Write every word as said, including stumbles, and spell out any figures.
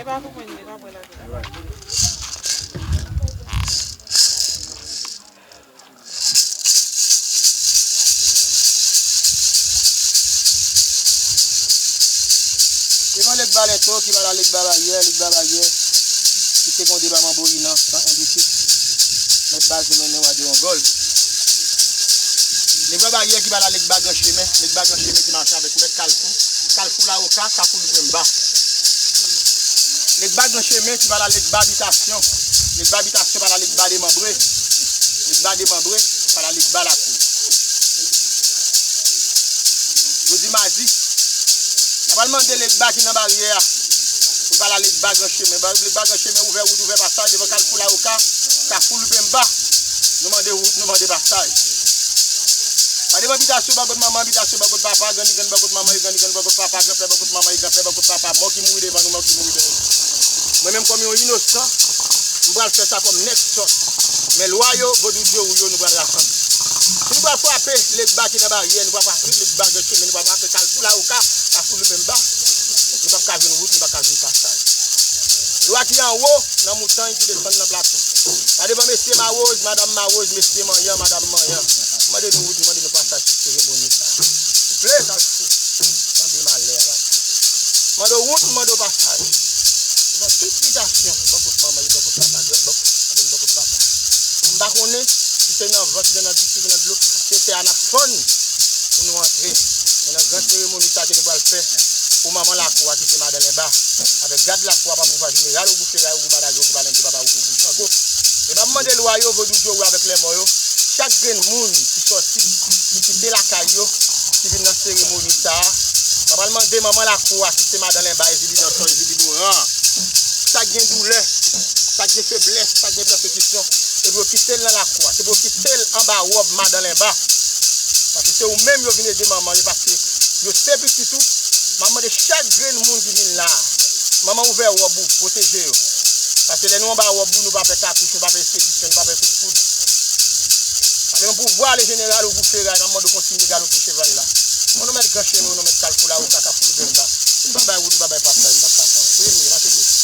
Pa konprann, li pa pran lavi la. Devan Legba Lento, ki pral a Legba Baryè, Legba Baryè, ki segonde pa Manbo Inan, san enbesit. Mèt baz yo mennen w a de yon gòl. Legba Baryè ki pral a Legba Gran Chemen, Legba Gran Chemen ki mache avèk Mèt Kalfou, Kalfou Lawoka, Kafou Lipwenmba. Legba Gran Chemen ki pral a Legba Bitasyon, Legba Bitasyon pral a Legba Demanbre, Legba Demanbre pral a Legba Lakou. Jodi madi, n a pral mande Legba ki nan baryè a pou l pral a Legba Gran Chemen. Ba- Legba Gran Chemen ouvè wout, ouvè pasaj devan Kalfou Lawoka, Kafou Lipwenmba. Nou mande wout, nou mande pasaj. Pa devan Bitasyon, bò kot manman, Bitasyon, bò kot papa, Grannigann, bò kot manman, e Grannigann, bò kot papa, Granpè, bò kot manman, e Granpè, bò kot papa. Mò ki mouri devan nou, mò ki mouri dèyè nou. Mwen menm kòm yon inosan, m pral fè sa kòm nèg sòt. Men lwa yo, vodou dye wou yo, nou pral rasanble. Si nou pral frape Legba ki nan baryè, nou pral frape Legba Gran Chemen, nou pral frape Kalfou Lawoka, Kafou Lipwenmba, nou p ap ka jwenn wout, nou p ap ka jwenn pasaj. Lwa ki anwo nan montany ki desann nan plato. Pa devan mesye Mawoz, madanm Mawoz, mesye manyan, madanm manyan. M mande nou wout, m mande nou pasaj sou seremoni sa a. Souple, Kalfou. Tande malè a, Kalfou. M mande w wout, m mande w pasaj. Devan tout Bitasyon, bò kot manman, bò kot papa, grann bò kot, grann bò kot papa. M pa konnen si se nan van, si se nan di, si se nan dlo, se tè a n ap fann pou nou antre. Men nan gran seremoni sa ke nou pral fè pou manman lakou a ki se Madan Lenba, avèk gad lakou a, Papa Pouvwa Jeneral, Ogou Feray, Ogou Badage, Ogou Balenge, Papa Ogou, Ogou Sango. E m ap mande lwa yo, vodou dye wou avèk lèmò yo, chak grenn moun ki sòti, ki kite lakay yo, ki vin nan seremoni sa a, m ap al mande manman lakou a ki se Madan Lenba, Ezili Dantò, Ezili Boran, sa k gen doulè, sa k gen feblès, sa k gen pèsekisyon, se pou yo kite l nan lakou a, se pou yo kite l anba wòb Madan Lenba. Paske se ou menm yo vin ede manman yo, paske yo se pitit ou. M ap mande chak grenn moun ki vin la a, manman ouvè wòb ou, pwoteje yo. Paske lè nou anba wòb ou, nou pa pè katouch, nou pa pè ekspedisyon, nou pa pè kout poud. Paske nan pouvwa le jeneral Ogou Feray, m ap mande w kontinye galope cheval la. O non mèt Gran Chemen, o non mèt Kalfou Lawoka, Kafou Lipwenmba. Si nou pa bay wout, nou pa bay pasaj, nou p ap ka fè anyen. Kote nou ye, mache kote?